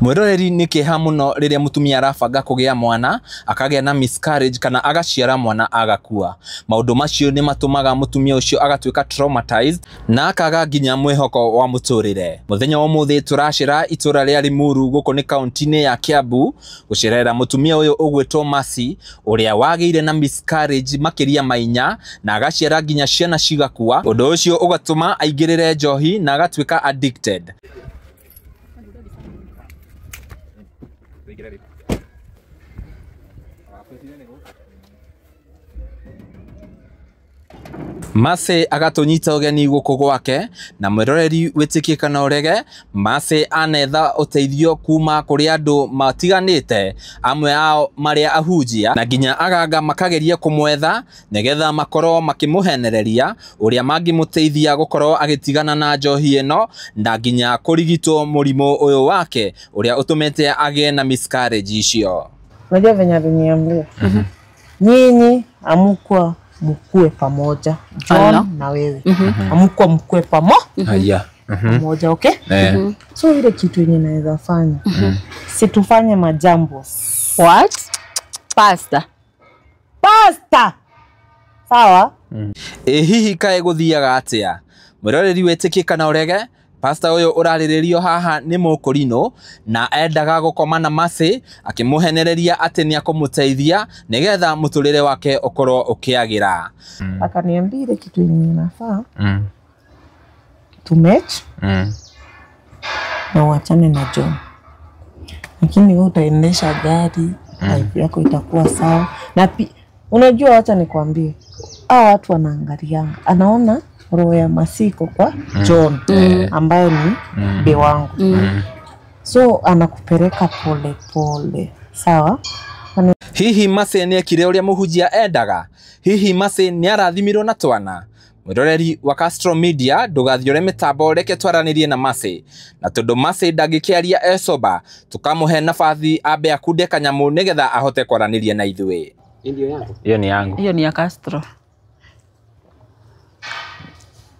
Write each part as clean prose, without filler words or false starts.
Mwiroreri nĩ kĩeha mũno rĩrĩa mũtumia arabanga kũgĩa mwana akagĩa na miscarriage kana agaciara mwana agakua. Maũndũ macio nĩ matũmaga mũtumia ũcio agatuĩka traumatized na akaga nginya mwĩhoko wa mũtũrĩre. Mũthenya wa ũmũthĩ tũracera itũra rĩa Limuru gũkũ nĩ kaunti-inĩ ya Kiambu gũcerera mũtumia ũyũ ũgwĩtwo Mercy ũrĩa wagĩire na miscarriage makĩria ma inya na agaciara nginya ciana cigakua. Ũndũ ũcio ũgatũma aingĩrĩre njohi na agatuĩka addicted. Mercy agatũnyita ũgeni gũkũ gwake na mwĩroreri wĩtĩkie kana ũrege, Mercy anetha ũteithio kuma kũrĩ andũ matiganĩte, amwe ao marĩa ahunjia na nginya aganga makageria kũmwetha nĩgetha makorwo makĩmũhenereria ũrĩa mangĩmũteithia gũkorwo agĩtigana na njohi ĩno na nginya kũrigitwo mũrimũ ũyũ wake ũrĩa ũtũmĩte agĩe na miscarriage icio. Unajua venye aliniambia, nyinyi amukwa mkue pamoja John na wewe amukwa mkue pamoja pamoja, okay? So ile kitu yenye naweza fanya, si tufanye majambo. What? Pasta. Pasta. Sawa? Hihi kae gũthiaga atĩa? Mwĩroreri wĩtĩkie kana ũrege, Pastor ũyũ ũrarĩrĩrio haha nĩ mũkũrinũ na endaga gũkoma na Mercy akĩmũhenereria atĩ nĩ akũmũteithia nĩgetha mũtũrĩre wake ũkorwo ũkĩagĩra. Akaniambia ile kitu yenye inafaa to match na uachane na John, lakini wewe utaendesha gari, life yako itakuwa sawa. Na unajua, wacha nikwambie, hao watu wanaangalianga, anaona roho ya Mercy iko kwa John ambaye ni be wangu, so anakupeleka pole pole, sawa? Hihi Mercy nĩ ekire ũrĩa mũhunjia endaga? Hihi Mercy nĩ arathimirwo na twana? Mwĩroreri wa Castro Media, ndũgathiore mĩtambo, reke twaranĩrie na Mercy. Na tondũ Mercy ndangĩkĩaria e sober, tũkamũhe nabathi ambe akunde kanyamũ nĩgetha ahote kwaranĩria na ithuĩ. Hiyo ni yangu. Hiyo ni ya Castro.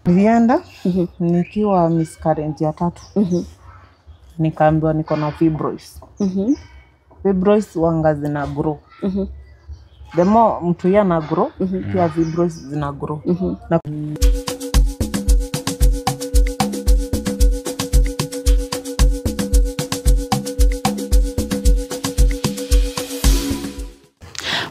Nilienda nikiwa miscarriage ya tatu, nikaambiwa niko na fibroids. Fibroids wanga zina grow. The more mtu yeye ana grow, pia fibroids zina grow. Na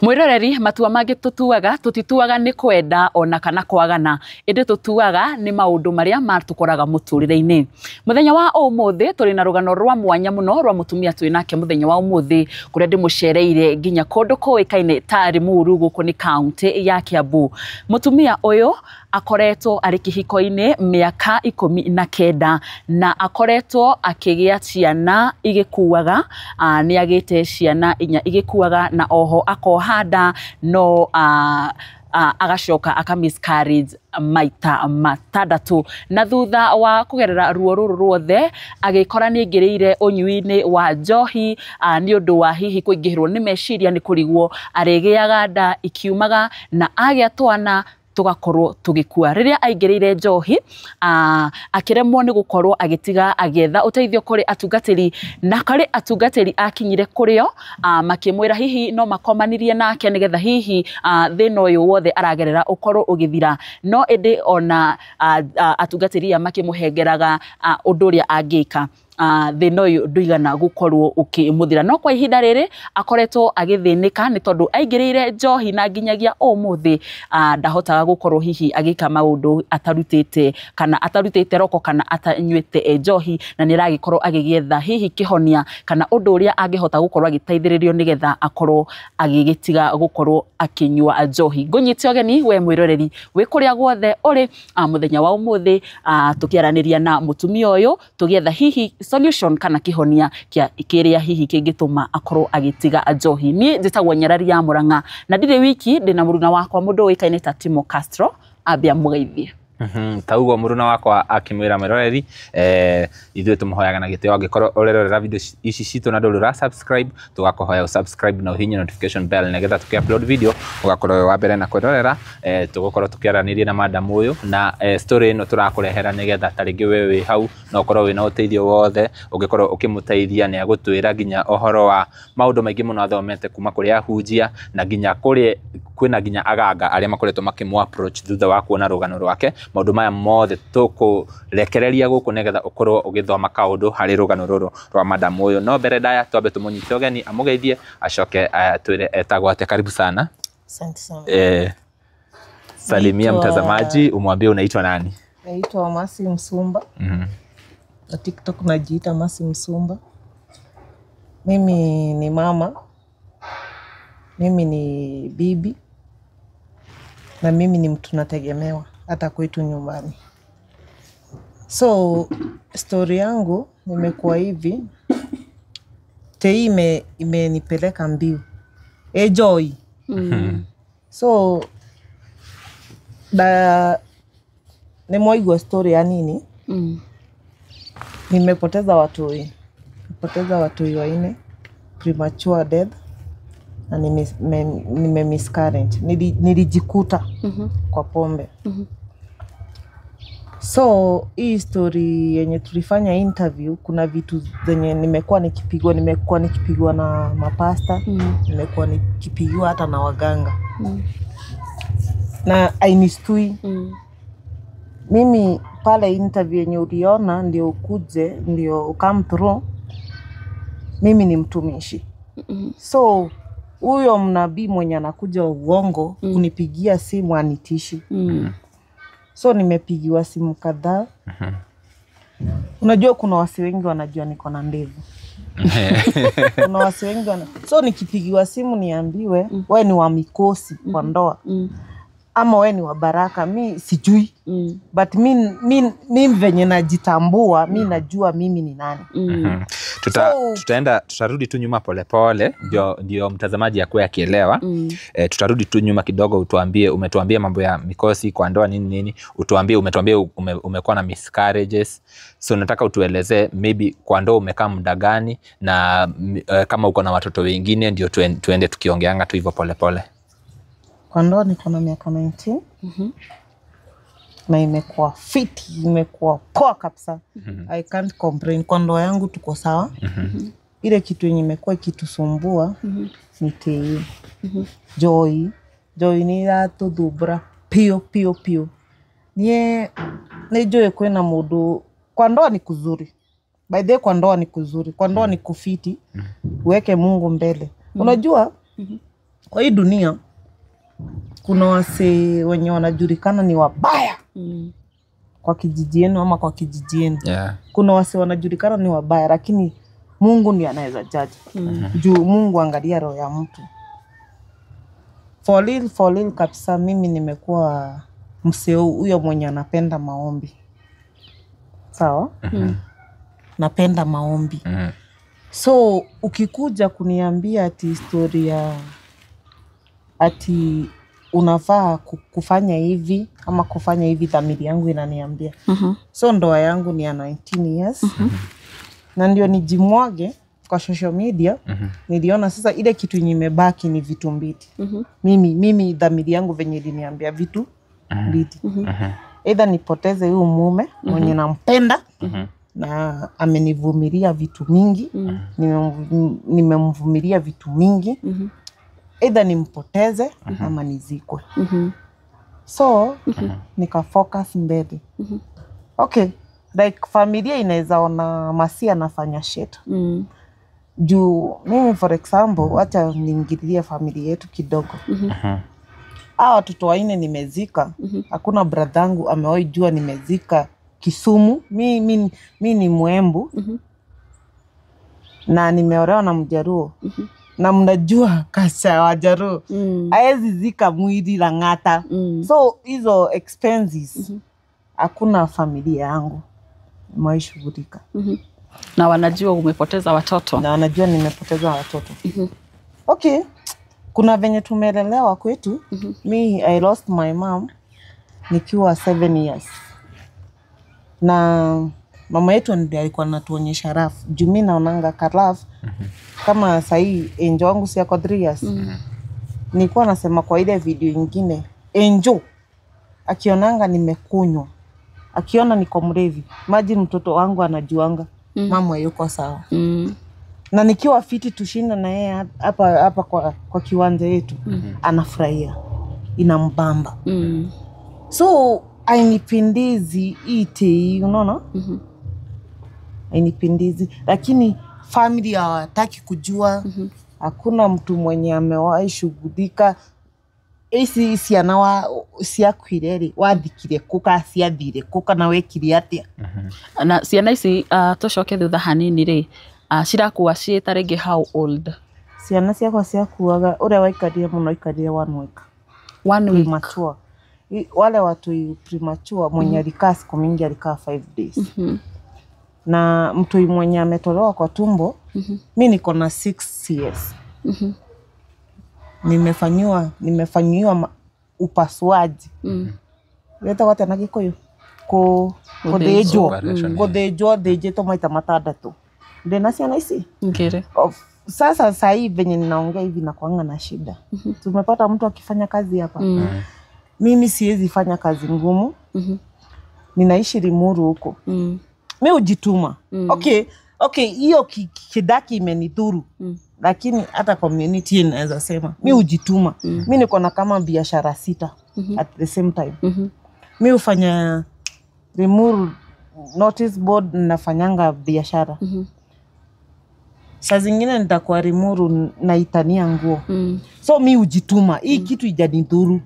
Mwiroreri, matua mangĩ tũtuaga tũtituaga nĩ kwenda ona kana kwagana, ĩndĩ tũtuaga nĩ maũndũ marĩa matũkoraga mũtũrĩre-inĩ. Mũthenya wa ũmũthĩ tũrĩ na rũgano rwa mwanya mũno rwa mũtumia twĩ nake mũthenya wa ũmũthĩ, kũrĩa ndĩmũcereire nginya kũndũ kũĩkaine ta Limuru gũkũ nĩ kaunti ya Kiambu. Mũtumia ũyũ akoretwo arĩ kĩhiko-inĩ mĩaka 19 na akoretwo akĩgĩa ciana igĩkuaga, nĩ agĩte ciana inya igĩkuaga na oho akoha nda no agacoka aka miscarriage maita matandatũ, na thutha wa kũgerera ruo rũrũ ruothe agĩkora nĩ aingĩrĩire ũnyui-inĩ wa njohi nĩ ũndũ wa hihi kũingĩhĩrwo nĩ meciria nĩ kũrigwo arĩgĩaga nda ikiumaga na agĩa twana tugakorwo tugikua. Rĩrĩa aingĩrĩire njohi akĩremwo nĩ gũkorwo agĩtiga agĩetha ũteithio kũrĩ atungatĩri, na kũrĩ atungatĩri akinyire kũrĩo makĩmwĩra hihi no makomanirie nake nĩgetha hihi thĩna ũyũ wothe aragerera ũkorwo ũgĩthira, no ĩndĩ ona atungatĩri aya makĩmũhengeraga ũndũ ũrĩa angĩka, thĩna ũyũ ndũigana gũkorwo ũkĩmũthira. No kwa ihinda rĩrĩ akoretwo agĩthĩnĩka nĩ tondũ aingĩrĩire njohi na nginyagia ũmũthĩ ndahotaga gũkorwo hihi agĩka maũndũ atarutĩte kana atarutĩte roko kana atanyuĩte njohi, na nĩ aragĩkorwo agĩgĩetha hihi kĩhonia kana ũndũ ũrĩa angĩhota gũkorwo agĩteithĩrĩrio nĩgetha akorwo agĩgĩtiga gũkorwo akĩnyua njohi. Ngũnyite ũgeni we mwĩroreri wĩ kũrĩa guothe ũrĩ mũthenya wa ũmũthĩ tũkĩaranĩria na mũtumia ũyũ tũgĩetha hihi solution kana kĩhonia kĩa kĩrĩa hihi kĩngĩtũma akorwo agĩtiga njohi. Niĩ njĩtagwo Nyarari ya Mũrang'a na ndirĩ wiki, ndĩna mũruna wakwa mũndũ ũĩkaine ta Timo Castro. Ambia mũgeithie. Taugo muruna wakwa akimwira mwiroreri ithuĩ tũmũhoyaga na gĩtĩo angĩkorwo ũrerorera video ici citũ na ndũrĩ ũra subscribe tũgakũhoya subscribe na ũhihinye notification bell nĩgetha tũkĩ upload video ũgakorwo wĩ wa mbere na kwĩrorera. Tũgũkorwo tũkĩaranĩria na madam ũyũ na story ĩno tũrakũrehera nĩgetha ta rĩngĩ we wĩ hau na ũkorwo wĩna ũteithio wothe ũngĩkorwo ũkĩmũteithia. Nĩ agũtwĩra nginya ũhoro wa maũndũ maingĩ mũno athomete kuma kũrĩ ahunjia na nginya kũrĩ kwĩna nginya aganga arĩa makoretwo makĩmũ approach thutha wa kuona rũgano rwake. Maũndũ maya mothe tũkũrekereria gũkũ nĩgetha ũkorwo ũgĩthoma kaũndũ harĩ rũgano rũrũ rwa madam ũyũ. No mbere ndaya twambe tũmũnyite ũgeni amũgeithie acoke atwĩre etagwo atĩa. Karibu sana. Asante sana. Salimia mtazamaji umwambie unaitwa nani. Naitwa Masi Msumba. Na TikTok najiita Masi Msumba. Mimi ni mama, mimi ni bibi, na mimi ni mtu nategemewa hata kwetu nyumbani. So story yangu imekuwa hivi, tei imenipeleka mbio joy. So da nimewaigua story ya nini. Nimepoteza watoi, nimepoteza watoi wanne premature death na nime miscarriage. Nilijikuta kwa pombe. So hii story yenye tulifanya interview, kuna vitu zenye nimekuwa nikipigwa na mapasta, nimekuwa nikipigiwa hata na waganga. Na ainistui. Mimi pale interview yenye uliona ndio ukuje, ndio come through. Mimi ni mtumishi. So huyo mnabii mwenye anakuja uongo kunipigia simu anitishi. So nimepigiwa simu kadhaa. Unajua kuna wasi wengi wanajua niko na ndevu. Kuna wasi wengi so nikipigiwa simu niambiwe wewe ni wa mikosi kwa ndoa ama wewe ni wa baraka, mi sijui. But mi venye najitambua, mi najua mimi ni nani. Tutarudi tu nyuma polepole ndio mtazamaji akue akielewa. Tutarudi tu nyuma kidogo, utuambie, umetuambia mambo ya mikosi kwa ndoa nini nini, utuambie, umetuambia umekuwa na miscarriages. So nataka utueleze maybe kwa ndoa umekaa muda gani na kama uko na watoto wengine, ndio tuende tukiongeanga tu hivyo polepole. Kwa ndoa niko na miaka 19. Na imekuwa fit, imekuwa poa kabisa. I can't complain. Kwa ndoa yangu tuko sawa. Ile kitu yenye imekuwa ikitusumbua ni tei. Joy. Joy ni iratuthumbura pio pio pio. Nie ni joy kwina mundu. Kwa ndoa ni kuzuri. By the way, kwa ndoa ni kuzuri. Kwa ndoa ni kufiti. Uweke Mungu mbele. Unajua kwa hii dunia kuna wase wenye wanajulikana ni wabaya. Kwa kijiji yenu ama kwa kijiji yenu. Kuna wase wanajulikana ni wabaya, lakini Mungu ndiye anaweza judge. Juu Mungu angalia roho ya mtu. For real kabisa, mimi nimekuwa mseo huyo mwenye anapenda maombi. Sawa? Napenda maombi. So ukikuja kuniambia ati historia ati unafaa kufanya hivi ama kufanya hivi, dhamiri yangu inaniambia. So ndoa yangu ni ya 19 years. Na ndio nijimwage kwa social media. Niliona sasa ile kitu yenye imebaki ni vitu mbili. Mimi dhamiri yangu venye iliniambia vitu mbili. Either nipoteze huyu mume mwenye nampenda na amenivumilia vitu mingi, nimemvumilia vitu mingi. Either nimpoteze ama nizikwe. So nika focus mbele. Okay, like familia inaweza ona Masi anafanya shit. Juu mimi for example, wacha niingilie familia yetu kidogo. Hawa watoto wanne nimezika. Hakuna brother yangu amewahi jua nimezika Kisumu. Mi ni Mwembu. Na nimeolewa na Mjaruo. Na mnajua kasha Wajaruo. Haezi zika mwili Lang'ata. So hizo expenses hakuna familia yangu imewahi-shughulika. Na wanajua umepoteza watoto. Na wanajua nimepoteza watoto. Okay, kuna venye tumelelewa kwetu. Me, I lost my mom nikiwa 7 years. Na mama yetu ndiye alikuwa anatuonyesha rough. Juu mimi naonanga ka rough kama sahii Enjo wangu si ako 3 years. Nilikuwa nasema kwa ile video ingine, Enjo akionanga nimekunywa, akiona niko mlevi, imagine mtoto wangu anajuanga mama yuko sawa. Na nikiwa fiti tushinda na yeye hapa hapa kwa kiwanja yetu, anafurahia, inambamba. So ainipindizi ite, unaona? Ainipindizi, lakini family hawataki kujua. Hakuna mtu mwenye amewahi shughulika. Ici ciana wa ciakuire rĩ, wathikire kũ kana ciathire kũ kana wekire atĩa? Na ciana ici tũcoke thutha hanini rĩ, cirakua ciĩ ta rĩngĩ how old? Ciana ciakwa ciakuaga ũrĩa waikarire mũno aikarire 1 week. 1 week. Premature. Wale watu premature mwenye alikaa siku mingi alikaa 5 days. Na mtu mwenye ametolewa kwa tumbo, mi niko na 6 years. Nimefanyiwa upasuaji. Wetagwo atĩa na Gĩkũyũ? Kũthĩnjwo. Operation, yeah. Kũthĩnjwo thĩnjĩtwo maita matandatũ. Ndĩna ciana ici? Ngĩrĩ. Sasa saa hii venye ninaongea hivi nakuanga na shida. Tumepata mtu akifanya kazi hapa. Mimi siwezi fanya kazi ngumu. Ninaishi Limuru huko. Mi hujituma. Okay, hiyo kidaki imenidhuru. Lakini hata community inaweza sema mi hujituma. Mi niko na kama biashara 6 at the same time. Mi hufanya Limuru notice board, nafanyanga biashara. Saa zingine nitakuwa Limuru naitania nguo. So mi hujituma. Hii kitu ijanidhuru.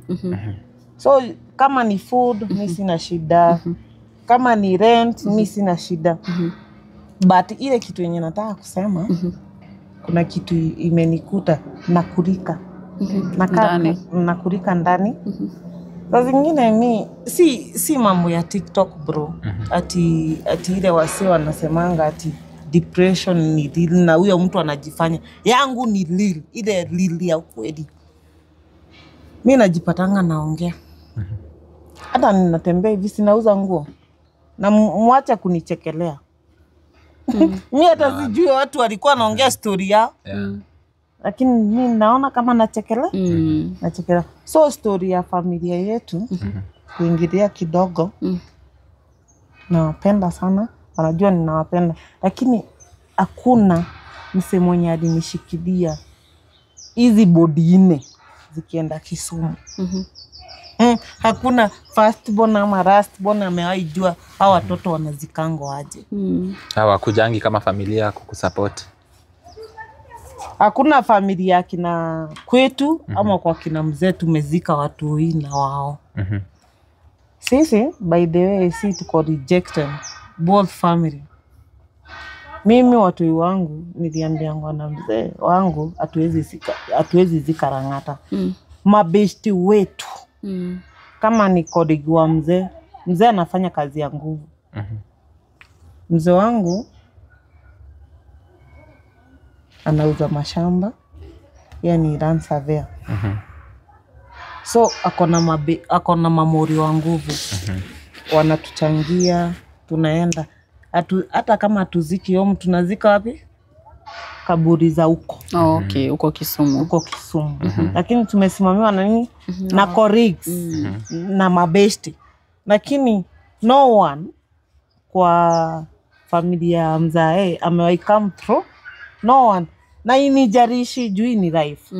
So kama ni food mi sina shida. Kama ni rent mi sina shida. But ile kitu yenye nataka kusema, kuna kitu imenikuta, nakurika. Ndani. Nakurika ndani. Saa zingine mi si mambo ya TikTok bro. Ati ile wase wanasemanga ati depression ni real na huyo mtu anajifanya. Yangu ni real, ile real ya ukweli. Mi najipatanga naongea. Hata ninatembea hivi sinauza nguo. Na mwacha kunichekelea. Mi hata sijui watu walikuwa wanaongea story yao. Lakini mi naona kama nachekelea. Nachekelea. So story ya familia yetu kuingilia kidogo. Nawapenda sana, wanajua ninawapenda. Lakini hakuna mse mwenye alinishikilia hizi bodi 4 zikienda Kisumu. Hakuna first born ama last born amewahi jua hao watoto wanazikango aje. Hawakujangi kama familia kukusupport. Hakuna familia kina kwetu ama kwa kina mzee tumezika watu hii na wao. Sisi by the way si tuko rejected both family. Mimi watu wangu niliambiangwa na mzee wangu hatuwezi zika Lang'ata. Mabeshti wetu. Kama ni colleague wa mzee, mzee anafanya kazi ya nguvu. Mzee wangu anauza mashamba, yani land surveyor. So akona mamori wa nguvu. Wanatuchangia, tunaenda. Hata kama hatuziki home, tunazika wapi? Kaburi za huko. Okay, huko Kisumu. Huko Kisumu. Lakini tumesimamiwa na nini? Na colleagues, na mabeshti. Lakini no one kwa familia ya mzae amewahi come through. No one. Na inijarishi juu hii ni life.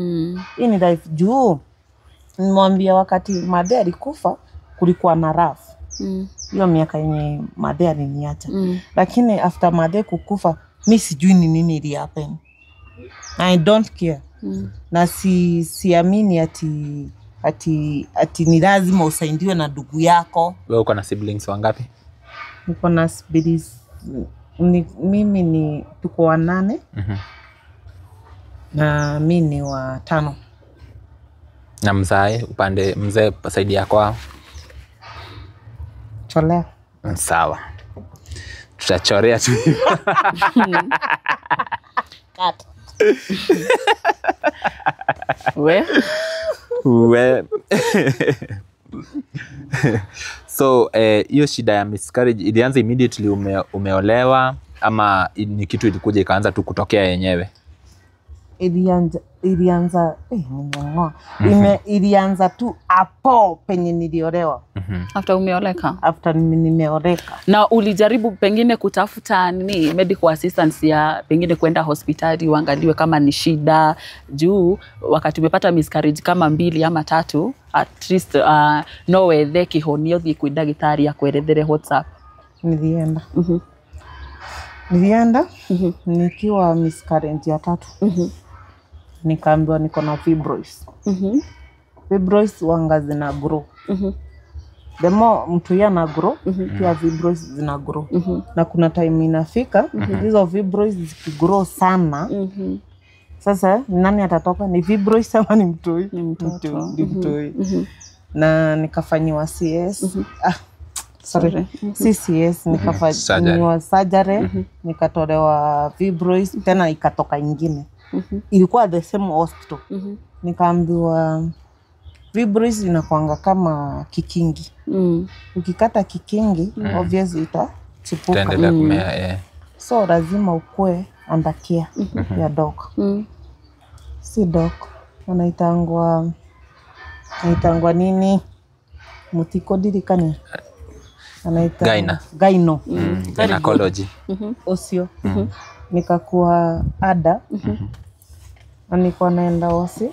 Hii ni life juu. Nimwambia wakati madhe alikufa kulikuwa na rough. Hiyo miaka yenye madhe aliniacha. Lakini after madhe kukufa mi sijui ni nini ili happen. I don't care. Na siamini ati ni lazima usaidiwe na ndugu yako. Wewe uko na siblings wangapi? Niko na siblings mimi ni tuko 8. Na mimi ni wa 5. Na mzae upande mzee saidi yako? Cholea. Sawa. Tutachorea tu. Cut. We? We. So hiyo shida ya miscarriage ilianza immediately umeolewa ama ni kitu ilikuja ikaanza tu kutokea yenyewe? Ilianza nimeng'oa. Ilianza tu hapo penye niliolewa. After umeoleka. After nimeoleka. Na ulijaribu pengine kutafuta nini medical assistance ya pengine kwenda hospitali uangaliwe kama ni shida juu wakati umepata miscarriage kama 2 ama 3 at least no wethe kihonio thiĩ kwĩ ndagĩtarĩ akwerethere WhatsApp. Nilienda. Nilienda nikiwa miscarriage ya 3. Nikaambiwa niko na fibroids. Fibroids wanga zina grow. The more mtu yeye ana grow, pia fibroids zina grow. Na kuna time inafika hizo fibroids zikigrow sana. Sasa nani atatoka, ni fibroids ama ni mtoi? Ni mtoto. Ni mtoi. Na nikafanyiwa CS. Sorry. CCS nikafanyiwa surgery, nikatolewa fibroids tena ikatoka ingine. Ilikuwa the same hospital. Nikaambiwa fibroids inakuanga kama kikingi. Ukikata kikingi obviously itachipuka. Itaendelea kumea. So lazima ukue under care ya doc. Si doc, anaitangwa nini? Mutiko dirikani. Anaitangwa Gyno. Gynecology. Osio. Nikakuwa ada. Na nilikuwa naenda osi.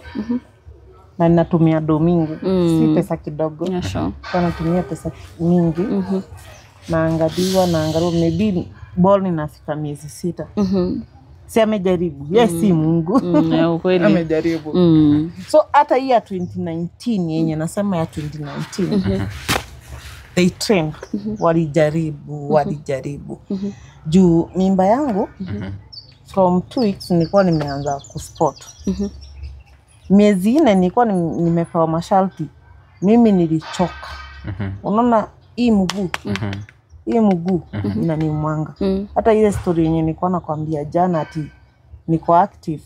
Na ninatumia do mingi. Si pesa kidogo. Yeah, sure. Nilikuwa natumia pesa mingi. Naangaliwa maybe ball inafika miezi 6. Si amejaribu. Yes, si Mungu. Ukweli. Amejaribu. So hata hii ya 2019 yenye nasema ya 2019 they trained. Walijaribu. Juu mimba yangu from 2 weeks nilikuwa nimeanza kusport. Miezi 4 nilikuwa nimepewa masharti. Mimi nilichoka. Unaona hii mguu. Hii mguu inaniumanga. Hata ile story yenye nilikuwa nakwambia jana ati niko active.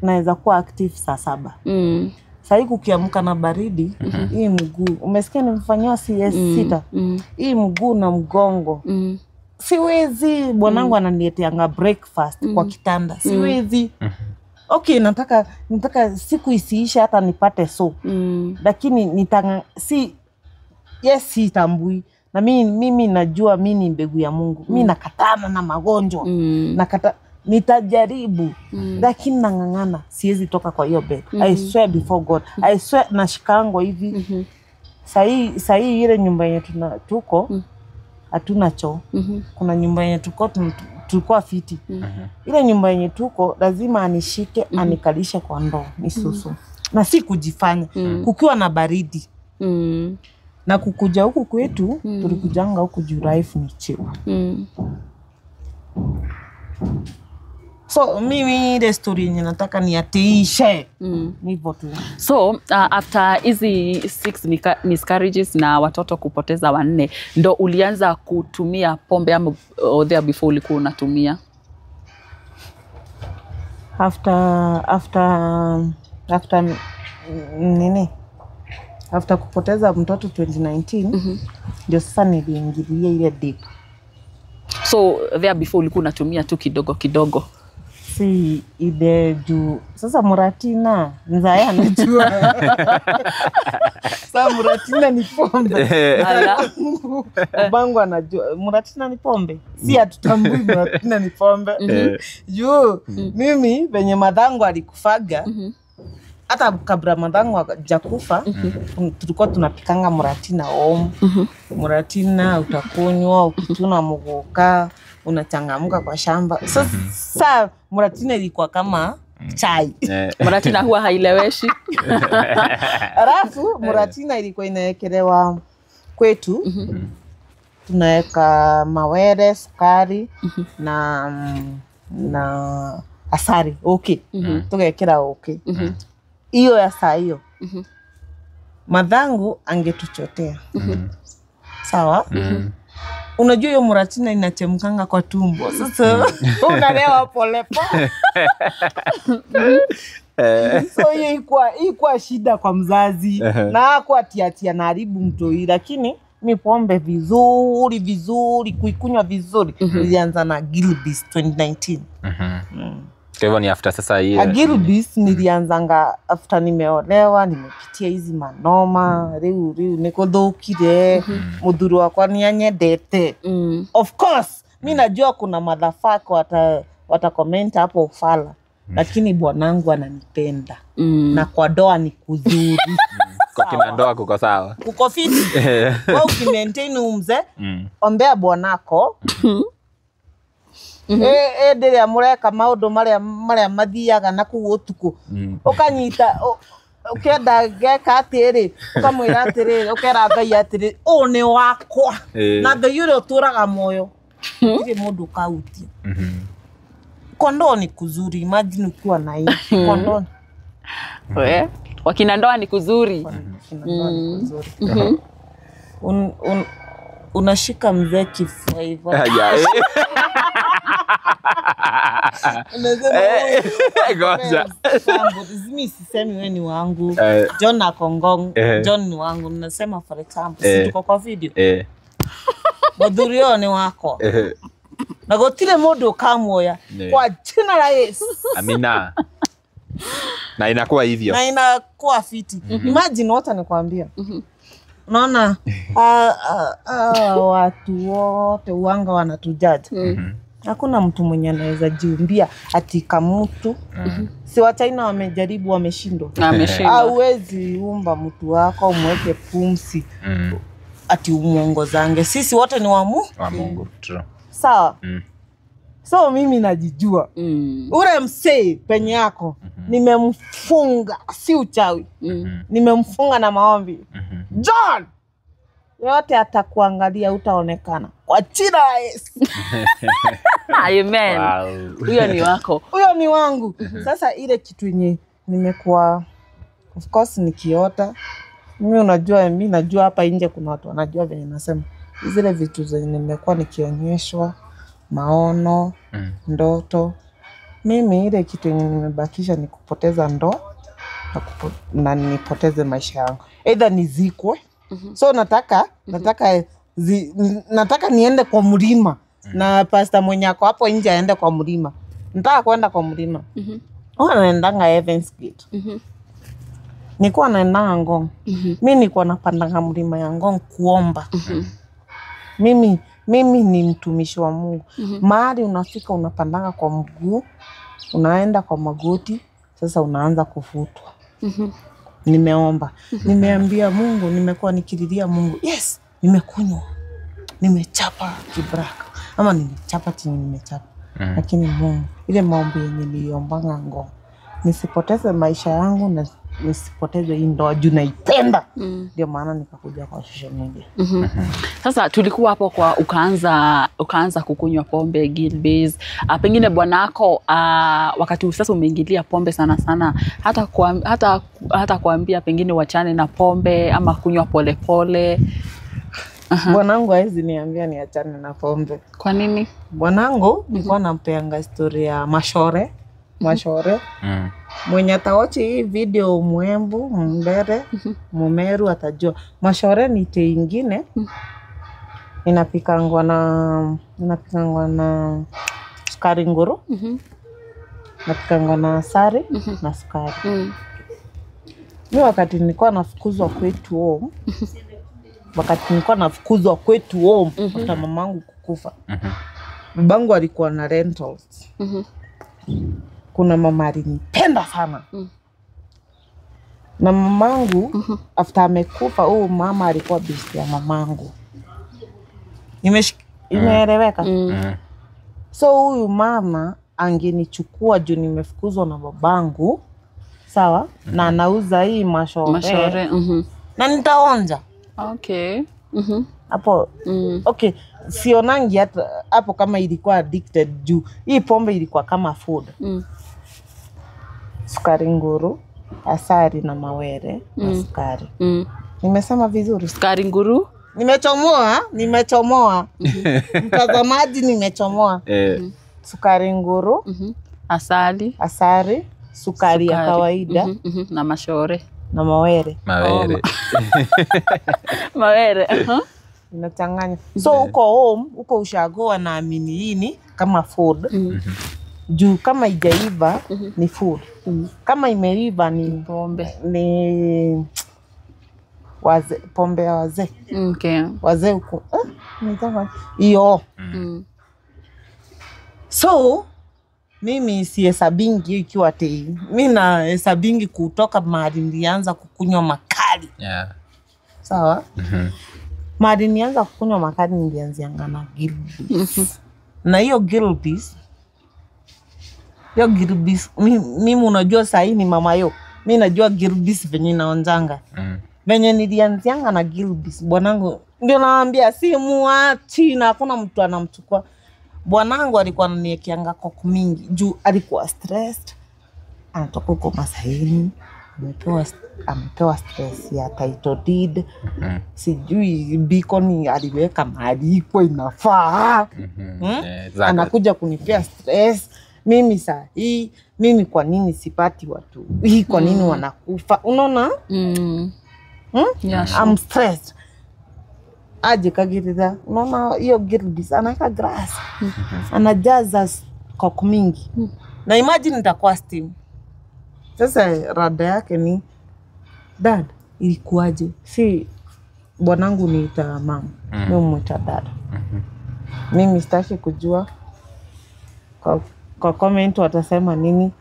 Naweza kuwa active saa 7. Sasa kukiamka na baridi, hii mguu. Umesikia nimefanywa CS 6. Hii mguu na mgongo. Siwezi, bwanangu ananileteanga breakfast kwa kitanda. Siwezi. Okay, nataka siku isiishe hata nipate so. Lakini sitambui. Na mimi najua mimi ni mbegu ya Mungu. Mimi nakatana na magonjwa. Nitajaribu. Lakini nang'ang'ana, siwezi toka kwa hiyo bed. I swear before God. I swear nashikango hivi. Sahi ile nyumba yenye tuko hatuna choo. Kuna nyumba yenye tuko tulikuwa fiti. Ile nyumba yenye tuko lazima anishike anikalishe kwa ndoo nisusu. Na si kujifanya. Kukiwa na baridi. Na kukuja huku kwetu, tulikujanga huku juu life ni chill. So mimi ile story yenye nataka niatiishe. Nivo tu. So after hizi 6 miscarriages na watoto kupoteza 4, ndo ulianza kutumia pombe ama there before ulikuwa unatumia? After nini? After kupoteza mtoto 2019, ndio sasa niliingilia ile deep. So there before ulikuwa unatumia tu kidogo kidogo? Si ile juu. Sasa Muratina mzaya anajua. Sasa Muratina ni pombe. Bangu anajua Muratina ni pombe. Si hatutambui Muratina ni pombe. Juu mimi venye madhangu alikufaga, hata kabla madhangu hajakufa, tulikuwa tunapikanga Muratina home. Muratina utakunywa ukituna mugoka, unachangamka kwa shamba. Sasa Muratina ilikuwa kama chai. Muratina huwa haileweshi. Alafu Muratina ilikuwa inaekelewa kwetu. Tunaweka mawere, sukari na asali. Okay. Tukawekela okay. Hiyo ya saa hiyo. Madhangu angetuchotea. Sawa? Unajua hiyo Muratina inachemkanga kwa tumbo. Sasa unalewa pole pole. So hiyo ikuwa shida kwa mzazi na hakuwa ati anaharibu mtoi, lakini mi pombe vizuri vizuri kuikunywa vizuri nilianza na Gilbis 2019. Kwa hivyo ni after sasa hiyo. Gilbis nilianzanga after nimeolewa, nimepitia hizi manoma riu riu nikuthukire muthuri wakwa nianyendete. Of course mi najua kuna motherfucker wata comment hapo ufala, lakini bwanangu ananipenda na kwa doa ni kuzuri. Kwa kina ndoa kuko sawa. Kuko fiti. Wewe ukimaintain umze, ombea bwanako. Ndiria mureka maundu maria mathiaga na kuu utuku. Ukanyita ukenda geka atiri, ukamwira atiri, ukera Ngai atiri, uu ni wakwa. Na Ngai uria uturaga moyo. Gutire mundu ukautia. Kondoo ni kuzuri, imagine ukiwa na hii kondoo. Wakina ndoa ni kuzuri. Wakina ndoa ni kuzuri. Unashika mzee kifua hivyo. Ngoja. Mimi sisemi wewe ni wangu. John akongong, John ni wangu. Nasema for example, si tuko kwa video. Muthuri ni wako. Na gutire mundu ukamuoya kwa jina la Yesu. Amina. Na inakuwa hivyo. Na inakuwa fiti. Imagine wote nikwambia. Unaona watu wote uanga wanatujaji. Hakuna mtu mwenye anaweza jiumbia ati kamutu. Si wa China wamejaribu wameshindwa. Hauwezi umba mtu wako umweke pumsi ati umuongozange. Sisi wote ni wa Mungu. True. Sawa. So mimi najijua. Ule msee penye yako nimemfunga, si uchawi. Nimemfunga na maombi. John yote atakuangalia utaonekana. Kwa jina la Yesu. Amen. Huyo ni wako. Huyo ni wangu. Sasa ile kitu yenye nimekuwa of course nikiota. Mimi unajua, mimi najua hapa nje kuna watu wanajua venye nasema. Zile vitu zenye nimekuwa nikionyeshwa, maono, ndoto. Mimi ile kitu yenye nimebakisha ni kupoteza ndoa na nipoteze maisha yangu. Either nizikwe. So nataka niende kwa mlima. Na pastor mwenye ako hapo nje aende kwa mlima. Nataka kwenda kwa mlima. Huwa naendanga Heaven's Gate. Nilikuwa naendanga Ngong. Mimi nilikuwa napandanga mlima ya Ngong kuomba. Mimi ni mtumishi wa Mungu. Mahali unafika unapandanga kwa mguu, unaenda kwa magoti, sasa unaanza kufutwa. Nimeomba, nimeambia Mungu, nimekuwa nikililia Mungu. Yes, nimekunywa. Nimechapa kibraka ama nimechapa chini nimechapa. Lakini Mungu, ile maombi yenye niliombanga Ngong, nisipoteze maisha yangu na nisipoteze hii ndoa juu naipenda. Ndio maana nikakuja kwa social media. Sasa tulikuwa hapo kwa ukaanza kukunywa pombe Gilbis. Pengine bwanako wakati sasa umeingilia pombe sana sana, hata kuambia pengine wachane na pombe ama kunywa pole pole. Bwanangu hawezi niambia niachane na pombe. Kwa nini? Bwanangu nilikuwa nampeanga story ya mashore. Mashore. Mwenye atawachi hii video Mwembu, Mbere, Mumeru atajua. Mashore ni tea ingine. Inapikangwa na sukari nguru. Inapikangwa na asali na sukari. Mimi wakati nilikuwa nafukuzwa kwetu home, after mamangu kukufa. Babangu alikuwa na rentals. Kuna mama alinipenda sana. Na mamangu after amekufa, huyu mama alikuwa besti ya mamangu. Imeeleweka? So huyu mama angenichukua juu nimefukuzwa na babangu, sawa? Na anauza hii mashore. Na nitaonja. Okay. Hapo okay, sionangi hata hapo kama ilikuwa addicted juu hii pombe ilikuwa kama food. Sukari nguru, asali na mawere na sukari. Nimesema vizuri? Sukari nguru? Nimechomoa. Mtazamaji, nimechomoa. Sukari nguru, asali, sukari ya kawaida na mashore na mawere. Mawere. Inachanganya. So uko home, uko ushago wanaamini hii ni kama food. Juu kama ijaiva ni food. Kama imeiva ni pombe. Ni waze, pombe ya wazee. Okay. Wazee huko. Iyo. So mimi sihesabingi ikiwa tei. Mimi nahesabingi kutoka mahali nilianza kukunywa makali. Yeah. Sawa? Mahali nilianza kukunywa makali nilianzianga na Gilbis. Na hiyo Gilbis, mimi unajua saa hii ni mama yo. Mimi najua Gilbis venye naonjanga. Venye nilianzianga na Gilbis, bwanangu ndio naambia si muachi na hakuna mtu anamchukua. Bwanangu alikuwa ananiwekeanga koku mingi juu alikuwa stressed. Anatoka huko Masaini, amepewa stress ya title deed. Sijui beacon aliweka mahali iko inafaa. Anakuja kunipea stress. Mimi saa hii, mimi kwa nini sipati watu? Hii kwa nini wanakufa? Unaona? Yeah, sure. I'm stressed. Aje kagirida. Unaona hiyo Gilbis anaweka grass. Anajaza koku mingi. Na imagine nitakuwa steam. Sasa rada yake ni dad, ilikuwaje? Si bwanangu niita mama. Mimi muita dad. Mimi sitaki kujua kwa comment watasema nini.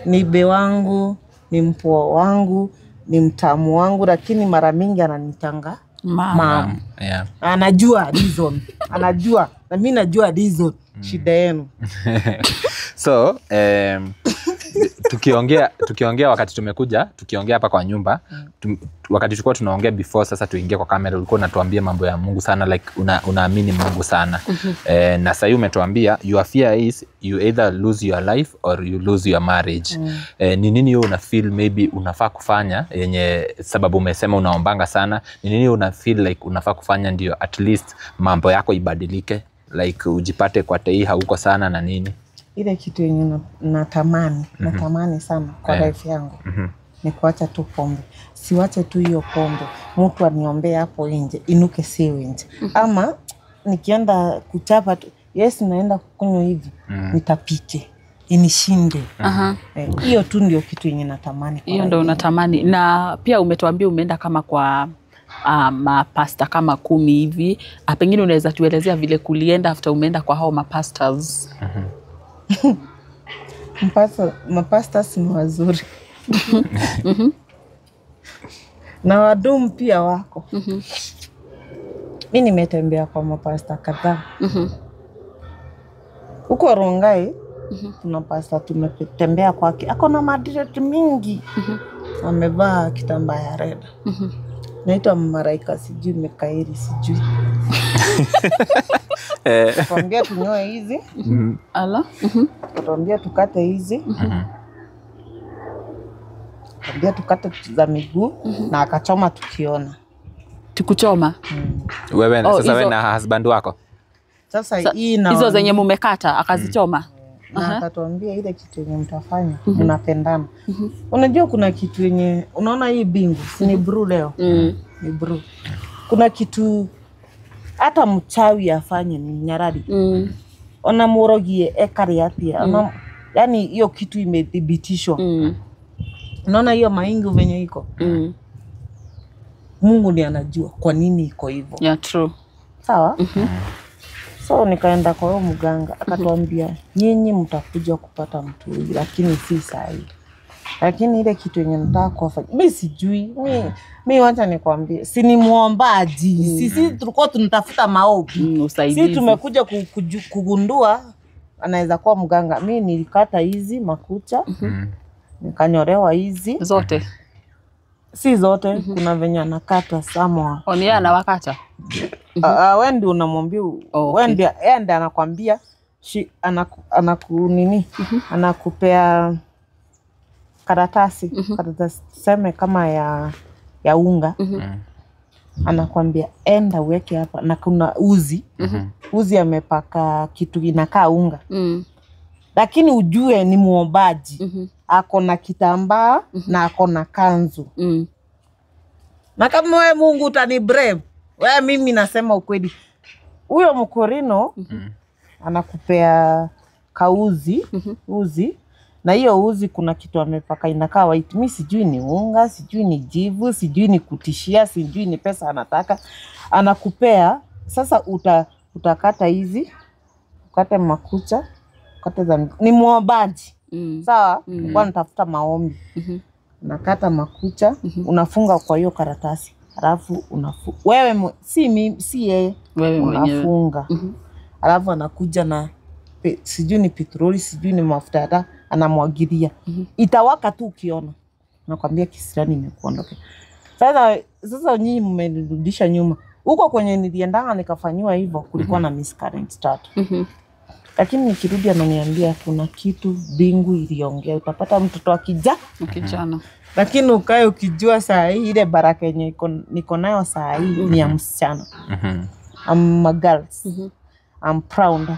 Ni be wangu, ni mpoa wangu, ni mtamu wangu, lakini mara mingi ananitanga mama. Yeah. Anajua reason. Anajua. Na mimi najua reason. Shida yenu. So, tukiongea wakati tumekuja, tukiongea hapa kwa nyumba, wakati tulikuwa tunaongea before sasa tuingie kwa kamera, ulikuwa unatuambia mambo ya Mungu sana, like unaamini Mungu sana. Na sasa umetuambia your fear is you either lose your life or you lose your marriage. Ni nini wewe una feel maybe unafaa kufanya yenye sababu umesema unaombanga sana, ni nini una feel like unafaa kufanya ndio at least mambo yako ibadilike, like ujipate kwa tei hauko sana na nini? Ile kitu yenye natamani, natamani sana kwa life yangu ni kuacha tu pombe. Siwache tu hiyo pombe, mtu aniombee hapo nje, inuke siwe nje. Ama nikienda kuchapa tu, yes naenda kukunywa hivi, nitapike, inishinde. Hiyo tu ndio kitu yenye natamani. Hiyo ndio unatamani. Na pia umetuambia umeenda kama kwa mapasta kama 10 hivi. Pengine unaweza tuelezea vile kulienda after umeenda kwa hao mapastors? Mapastors ni wazuri. Na wadumu pia wako. Mimi nimetembea kwa mapasta kadhaa. Huko Rongai kuna pasta tumetembea kwake, ako na madret mingi. Amevaa kitambaa ya red. Naitwa Maraika sijui Mikaeli sijui. Tuambia tunyoe hizi. Ala. Tuambia tukate hizi. Tuambia tukate za miguu na akachoma tukiona. Tukuchoma? Wewe na sasa wewe na husband wako? Sasa hii na hizo zenye mumekata akazichoma. Na akatuambia ile kitu yenye mtafanya mnapendana. Unajua kuna kitu yenye unaona hii bingu si ni blue leo. Ni blue. Kuna kitu hata mchawi afanye ni nyarari. Ona murogie ekari atia. Yaani hiyo kitu imethibitishwa. Unaona hiyo maingu venye iko. Mungu ndiye anajua kwa nini iko hivyo. Yeah, true. Sawa? So nikaenda kwa huyo mganga akatuambia nyinyi mtakuja kupata mtu huyu lakini si sahihi. Lakini ile kitu yenye nataka kuwafanya mimi sijui. Mimi wacha nikwambie, si ni muombaji. Sisi tulikuwa tunatafuta maombi. Usaidizi. Sisi tumekuja kugundua anaweza kuwa mganga. Mimi nilikata hizi makucha. Nikanyorewa hizi zote. Si zote, kuna venye anakata samoa. Oni yeye anawakata? Wewe ndio unamwambia, wewe ndio yeye ndiye anakuambia anaku nini? Anakupea karatasi, karatasi tuseme kama ya unga. Anakuambia enda uweke hapa na kuna uzi. Uzi amepaka kitu inakaa unga. Lakini ujue ni muombaji. Ako na kitambaa na ako na kanzu. Na kama wewe Mungu utani brave, wewe mimi nasema ukweli. Huyo mkorino anakupea kauzi, uzi. Na hiyo uzi kuna kitu amepaka inakaa white. Mimi sijui ni unga, sijui ni jivu, sijui ni kutishia, sijui ni pesa anataka. Anakupea, sasa utakata hizi, ukate makucha, ukate za ni muombaji. Sawa, nilikuwa natafuta maombi. Unakata makucha, unafunga kwa hiyo karatasi. Alafu wewe si mimi, si yeye, wewe unafunga. Alafu anakuja na sijui ni petroli, sijui ni mafuta hata anamwagilia. Itawaka tu ukiona. Nakwambia kisirani imekuondoka. Sasa nyinyi mmenirudisha nyuma. Huko kwenye niliendanga nikafanywa hivyo kulikuwa na miscarriage 3. Lakini nikirudi ananiambia kuna kitu bingu iliongea, utapata mtoto akija kijana. Lakini ukae ukijua saa hii ile baraka yenye niko nayo saa hii ni ya msichana. I'm a girl. I'm proud.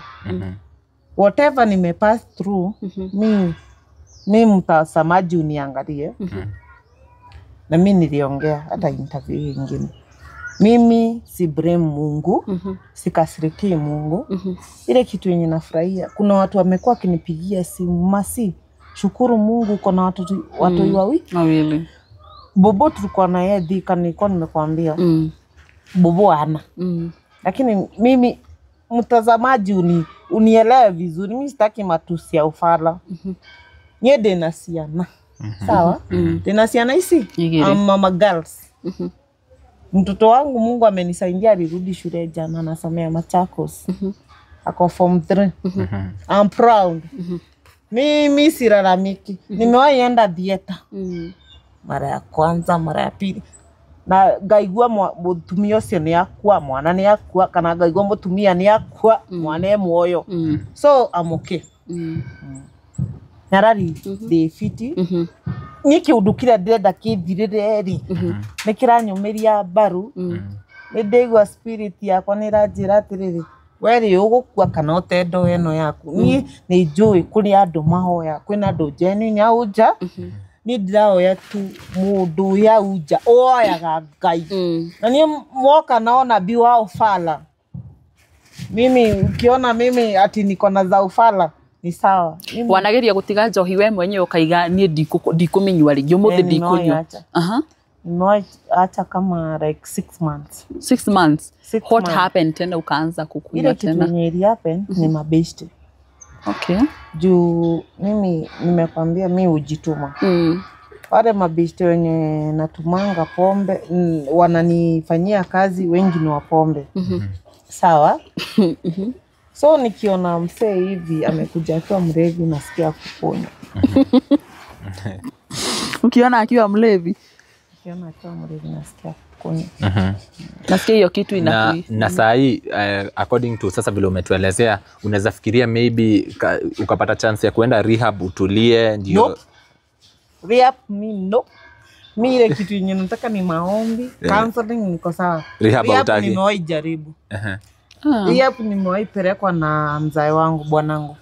Whatever nime pass through, mi mtazamaji uniangalie. Na mi niliongea hata interview nyingine. Mimi si blame Mungu, sikasiriki Mungu. Ile kitu yenye nafurahia, kuna watu wamekuwa wakinipigia simu, Masi, shukuru Mungu uko na watu wawili. Bobo tulikuwa na yeye Thika, nilikuwa nimekuambia. Bobo ana. Lakini mimi mtazamaji unielewe vizuri, mimi sitaki matusi ya ufala. Nye denasiana. Sawa? Denasiana isi? I'm mama girls. Mtoto wangu Mungu amenisaidia alirudi shule jana, anasomea Machakos. Ako form 3. I'm proud. Mimi silalamiki. Nimewahi enda theater. Mara ya kwanza, mara ya pili. Na ngaigua mutumia ucio ni akua, mwana ni akua, kana ngaigua mutumia ni akua, mwana e muoyo. So I'm okay. Nyarari ndi fiti. Ni kiundu kiria ndirenda kithirire ri ni kiranyumiria mbaru. Ni ndaigua spirit yakwa ni iranjira atiriri, we ri ugukua kana utendo eno yaku. Ni ni njui kuri andu mahoya, kwina andu genuine au nja. Ni ndiraoya tu mundu ya uja oyaga Ngai. Na ni mwoka naona bi wa ufala. Mimi ukiona mimi ati niko na za ufala ni sawa. Wanageria gutiga njohi we mwenyewe ukaiga nie ndikuminyua ringi umuthi ndikunyua. Nimeacha kama like 6 months. 6 months. What happened tena ukaanza kukunywa tena? Ile kitu happen ni mabeshte. Okay. Juu mimi nimekwambia mimi hujituma. Wale mabeshte wenye natumanga pombe wananifanyia kazi, wengi ni wa pombe. Sawa? So nikiona msee hivi amekuja akiwa mlevi nasikia kukunywa. Ukiona akiwa mlevi? Ukiona akiwa mlevi nasikia kukunywa. Nasikia hiyo kitu inakui. Na saa hii according to sasa vile umetuelezea, unaweza fikiria maybe ukapata chance ya kuenda rehab utulie ndio? Nope. Rehab mi no. Mi ile kitu yenye nataka ni maombi, counseling niko sawa. Rehab hutaki? Nimewahi jaribu. Rehab nimewahi pelekwa na mzae wangu, bwanangu.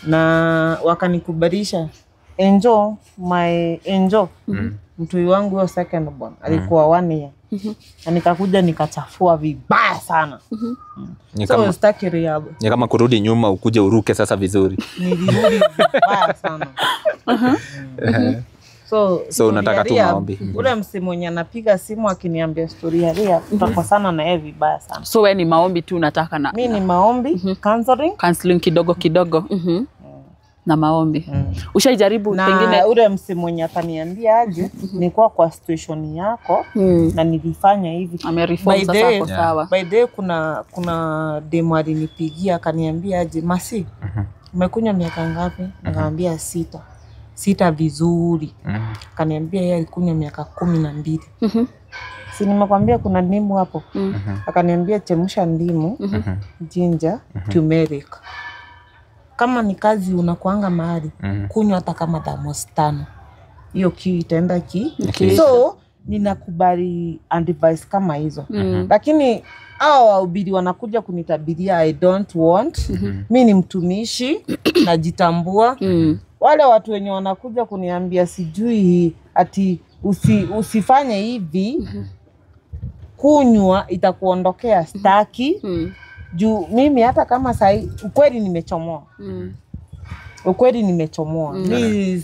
Na wakanikubalisha. Enjo, my Enjo. Mtui wangu wa second born alikuwa 1 year. Na nikakuja nikachafua vibaya sana. So sitaki rehab. Ni kama kurudi nyuma ukuje uruke sasa vizuri. Nilirudi vibaya sana. So unataka tu maombi. Ule msimu mwenye anapiga simu akiniambia story ya rehab, tutakosana na yeye vibaya sana. So wewe ni maombi tu unataka na? Mimi ni maombi, counseling, counseling kidogo kidogo. Na maombi. Ushaijaribu pengine ule msimu mwenye ataniambia aje nilikuwa kwa situation yako na nilifanya hivi. Amereform sasa kwa sawa. By the way kuna demo alinipigia akaniambia aje, Masi, umekunywa miaka ngapi? Nikamwambia 6. 6 vizuri. Akaniambia yeye alikunywa miaka 12. Si nimekwambia kuna ndimu hapo. Akaniambia chemsha ndimu, ginger, turmeric. Kama ni kazi unakuanga mahali, kunywa hata kama thermos 5. Hiyo kiu itaenda ki. So ninakubali advice kama hizo. Lakini Hao wahubiri wanakuja kunitabiria, I don't want. Mi ni mtumishi, najitambua. Wale watu wenye wanakuja kuniambia sijui ati usifanye hivi, kunywa itakuondokea, staki. Juu mimi hata kama sahi ukweli nimechomoa. Ukweli nimechomoa. Mi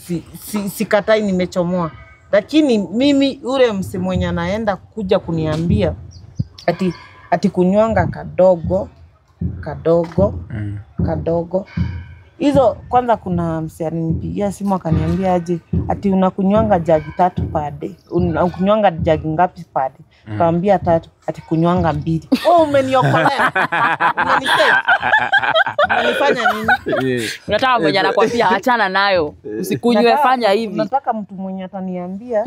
sikatai nimechomoa. Lakini mimi ule msi mwenye anaenda kuja kuniambia ati kunywanga kadogo kadogo kadogo. Hizo kwanza kuna msi alinipigia simu akaniambia aje ati unakunywanga jagi 3 per day. Unakunywanga jagi ngapi per day? Nikamwambia 3, ati kunywanga 2. Oh, umeniokolea. Umenisave. Umenifanya nini? Unataka mwenye anakuambia achana nayo. Usikunywe, fanya hivi. Nataka mtu mwenye ataniambia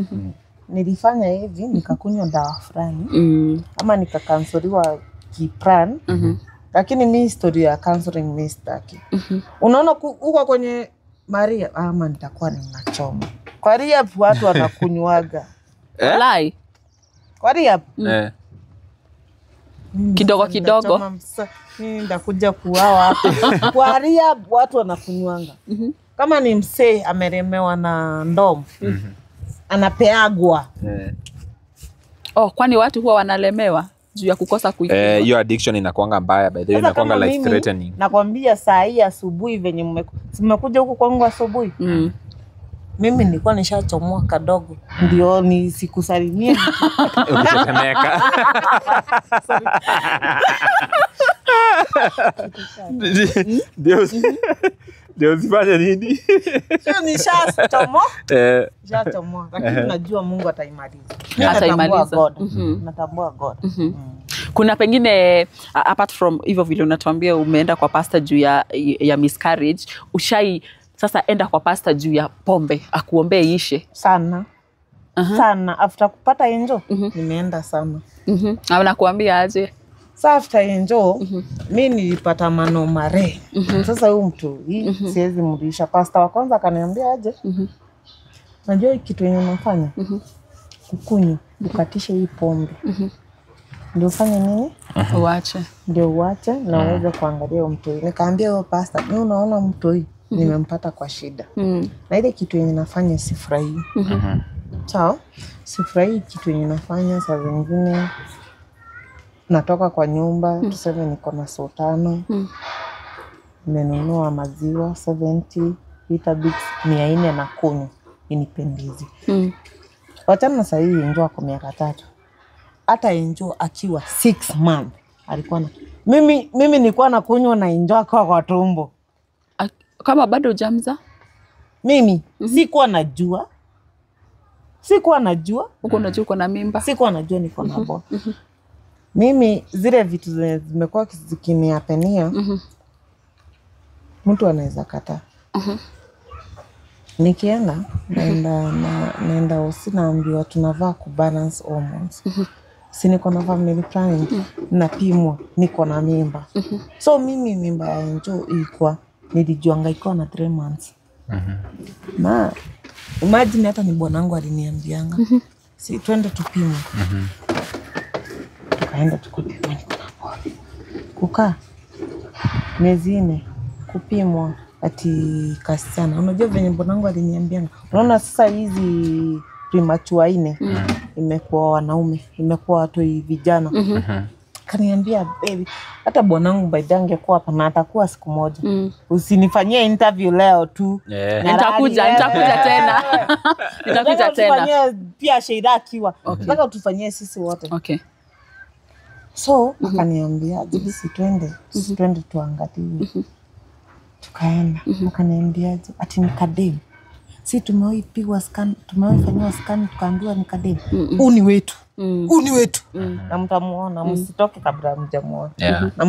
nilifanya hivi nikakunywa dawa fulani ama nikakansoliwa kipran. Lakini mi historia ya counseling mi sitaki. Unaona huko kwenye Maria ama nitakuwa ninachoma. Kwa rehab watu wanakunywaga. Walai. Kwa rehab. Kidogo kidogo. Mimi nitakuja kuuawa hapa. Kwa rehab watu wanakunywanga. Kama ni msee ameremewa na ndomo. Anapeagwa. Oh, kwani watu huwa wanalemewa juu ya kukosa kuikunywa? Hiyo addiction inakuanga mbaya, by the way, inakuanga life threatening. Nakwambia saa hii asubuhi venye mmekuja huku kwangu asubuhi. Mimi nilikuwa nishachomoa kadogo ndio nisikusalimie. Ukitetemeka. Ndio usifanye nini? Sio nishachomoa. Nishachomoa, lakini najua Mungu ataimaliza. Ataimaliza. Natambua God. Kuna pengine apart from hivyo vile unatuambia umeenda kwa pastor juu ya miscarriage, ushai sasa enda kwa pastor juu ya pombe akuombee ishe? Sana. Sana. After kupata enjo nimeenda sana. Anakuambia aje? Sasa after enjo mimi nilipata manomare. Sasa huyu mtu hii siwezi mrudisha. Pastor wa kwanza akaniambia aje? Najua kitu yenye unafanya. Kukunywa, ukatishe hii pombe. Ndio ufanye nini? Uache. Ndio uache na uweze kuangalia mtu. Nikaambia huyo pastor, mimi unaona mtu nimempata kwa shida. Na ile kitu yenye nafanya sifurahii. Sawa? Sifurahii kitu yenye nafanya. Saa zingine natoka kwa nyumba, tuseme niko na 5,000. Nimenunua maziwa 70, Weetabix 400 na kunywa. Inipendezi. Wachana na sasa hii Enjo kwa miaka 3. Hata Enjo akiwa 6 months alikuwa na mimi nilikuwa nakunywa na Enjo akiwa kwa tumbo. Kama bado hujamzaa? Mimi sikuwa najua. Sikuwa najua. Uko unajua uko na mimba? Sikuwa najua niko na ball. Mimi zile vitu zimekuwa zikiniapenia. Mtu anaweza kataa. Nikienda naenda usi naambiwa tunavaa kubalance hormones. Si niko na family planning, napimwa niko na mimba. So mimi mimba ya Enjo ilikuwa nilijuanga iko na 3 months. Na imagine hata ni bwanangu aliniambianga, si twende tupimwe. Tukaenda tukapimwa niko na ball. Kukaa miezi 4 kupimwa ati kasichana. Unajua venye bwanangu aliniambianga. Unaona sasa hizi premature 4 imekuwa wanaume, imekuwa watu vijana. Kaniambia baby, hata bwanangu by the angekuwa hapa na atakuwa siku moja. Usinifanyie interview leo tu. Nitakuja tena. Nitakuja tena. Pia Sheila akiwa. Nataka utufanyie sisi wote. Okay. So akaniambia si twende tuangalie. Tukaenda. Akaniambia ati nikadem. Si tumewahi pigwa scan, tumewahi fanyiwa scan tukaambiwa nikadem. Huu ni wetu. Huu ni wetu. Na mtamuona, msitoke kabla mjamuona. Na